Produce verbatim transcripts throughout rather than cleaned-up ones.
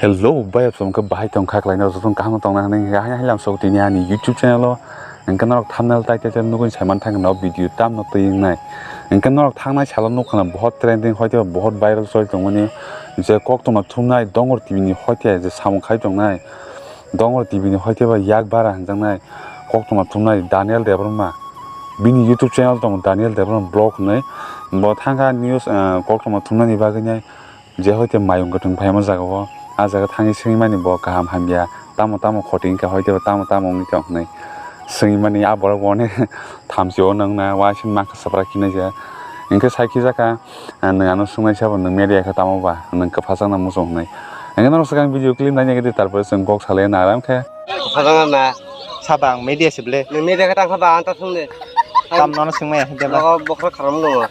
Hello, bai, absong khe bahai tong kha, khlai no joto kaham tong na hinwi, hai, hai, lam sok tini ani YouTube channel o. Hwnkhe norok thumbnail, title, title nugwi saiman thang no video tamno twi wngnai. Hwnkhe norok thangnai salo nukha na, bohot trending, hoite bohot viral choli tongmani, je koktwma thumnai Dongor T V ni, hoite je samung khai tongnai Dongor T V ni, hoite ba yak bara hwnjaknai koktwma thumnai Daniel Debbarma. Bini YouTube channel tongo Daniel Debbarma Vlog hinwi. Bo thangkha news, ah, koktwma thumnani bagwi nai. Je hoite mayung kwthwng phaima jaga o, ah jaga thangwi swngwi mani bo kaham hamya, tamo tamo khoti wngkha, hoite bo tamo tamo wngwi tong hinwi swngwi mani, ah borok bo onek thamchi o nang na, uaising mangkha swprak hinwi ja. Hwnkhe sai khijakha, ah, nwng ano swngnai sabo, nwng media khe tamo ba, nwng kwphajakna muchung hinwi. Hwnkhe norok swkang video clip naina khe di, tarpore chwng kok salai na aram khe. Kwphajakna na. Sabo ang media se ble. Nwng media khe tang kha ba, ang ta swng de. Tam nono swng maya, de ba? Nogo bokhorok kharam dong.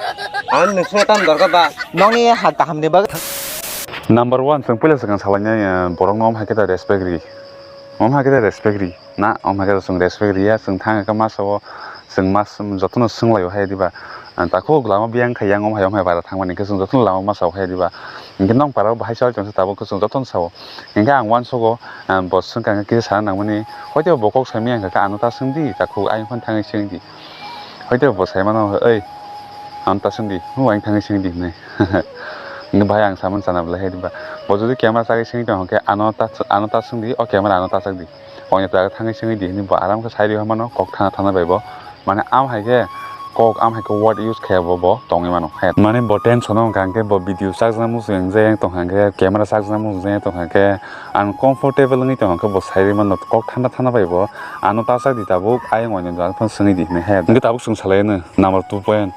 Ang nwng swngna tam dorkar ba? Nokni ha kaham ni bagwi. Number one, chwng puila swkang salainai, eh, borok no om hai khe ta respect ri. Om hai khe ta respect ri. Na, om hai khe ta chwng respect ri ya, chwng thang khe ma sao, chwng ma jotono swng lai o hai diba. Ah, takhuk lama biyang khai yang om hai, om hai bara thang mani khe chwng jotono lama ma sao hai diba. Hwnkhe nong para o bahai chal chwng se tabuk khe chwng jotono sao. Hwnkhe ang uansugo, ah, bo swngkha hwnkhe kisa sana nangmani, hoite bo kok saimaya hwnkha khe ano ta swngdi, takhuk ayang phano thangwi swngdi. Hoite bo saimano, "Oi, ano ta swngdi, o ayang thangwi swngdi," hinwi. Hwnkhe bahai ang samani sana belai hai diba. Bo jodi camera chagwi swngwi tongkha hwnkhe ano ta, ano ta swngdi, o camera ano ta chakdi. Onya ta thangwi swngwi di hinwi bo aram khe sai rwi mano, kok thana thana bai bo. Mane, am hai khe kok, am hai khe word use khe bo, bo tongwi mano, he. Mane, bo tension o hwnkha hwnkhe, bo video chakjakna muchung yang jayang tongkha hwnkhe, camera chakjakna muchung jayang tongkha hwnkhe, uncomfortable wngwi tongkha hwnkhe, bo sai rwi mano, kok thanda thanda bai bo, ano ta chak di tabuk, ayang oino da phano swngwi di hinwi, he. Hwnkhe tabuk chwng salai ano, number two point,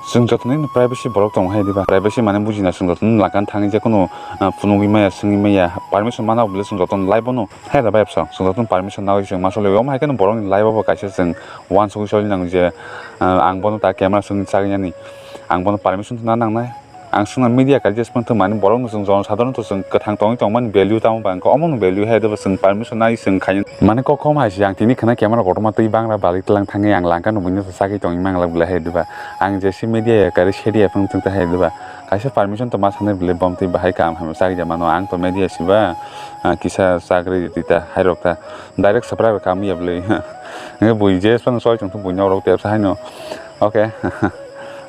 chwng jotono privacy borok tongo, he, diba? Privacy mane buji na, chwng jotono langkha thangwi je kheno, ah, phunugwi maya, swngwi maya, permission mana bole chwng jotono live bono. Hai da bai bwswk, chwng jotono permission nagwi chwng ma sole. Omo hai kheno borokni life o bo kaisa chwng uansugwi soli nango je, ah, ang bono ta camera swngwi chagwi nani, ang bono permission to na nangnai. Ang swngna media kari jesmani borokno chwng jono sadharon to chwng kwthang tongwi tongmani value tamo ba, wngkha omono value hai da bo chwng permission nai chwng khainai. Mane kok khom hai se ang tini khna camera kotorma twi bangra balik tlang thangwi ang langkha no buino chagwi tongwi manglak belai hai diba. Ang jesi media ya kari sedi ya phung thung ta hai diba. Kaisa permission to ma sanai belai bom twi bahai kaham hamya chagwi mano, ang to media siba. Ah, kisa chakri rita, hairok ta direct swprak rok kam ya bwlwi. Hwnkhe bui je phano choi tongtho, buino orok tepsa haino. Okay.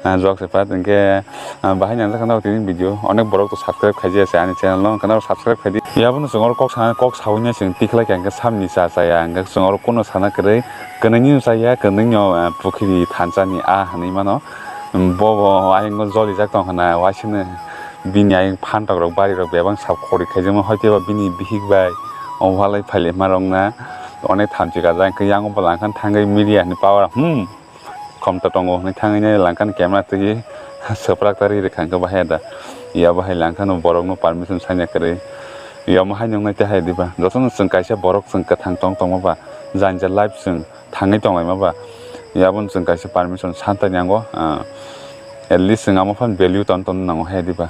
Ah, jok se pat, hwnkhe, ah, bahai nang jakha nok tini video. Onek borok to subscribe khaijaya se ani channel no, hwnkhe norok subscribe khaidi. Yabono chwng oro kok sana, kok sawi na chwng tikhlai kha, hwnkhe samni cha chaya, hwnkhe chwng oro kono sana kwrwi, kwnwi ni chaya, kwnwi no, ah, pukhiri thansa ni a hinwi mano. Bo, bo ayang no jolijak tong khna, waisino. Bini ayang phantok rok, bari rok bebak sa khori khaijak ma, hoite ba bini bihik bai o walai phailima rok na onek thamchi kajak, hwnkhe yang bo langkha thangwi media ni power, hmm, khomta tongo hinwi thangwi nai langkha camera twi swprak ta ri rwkha, hwnkhe bahai da ya bahai langkha no borok no permission sanya kwrwi. Ya omo hai nung nai tei hai diba, jotono chwng kaisa borok chwng kwthang tong tongma ba jani ja life chwng thangwi tonglaima ba, ya abono chwng kaisa permission santa ni ango, ah, at least chwng amo phano value ton ton nango hai diba.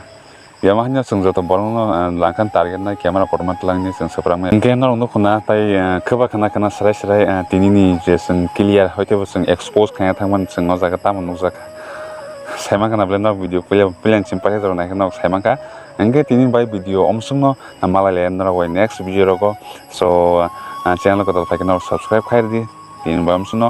Yama hanya chwng joto borokno, ah, langkha target nai camera kotorma twlangni chwng swprakmani. Hwnkhe norok nukho na tai, ah, kwbakha na khana srai srai, ah, tinini je chwng clear hoitebo chwng expose khaina thangmani chwng o jaga tamo nukjakha. Saimang khana belai norok video puila puilani chini paithak rok naikhe norok saimang kha. Hwnkhe tini bai video omsongno malai lai norok bai next video rogo. So, ah, channel kotor phaikhe norok subscribe khai rwdi. Tini bai omsongno.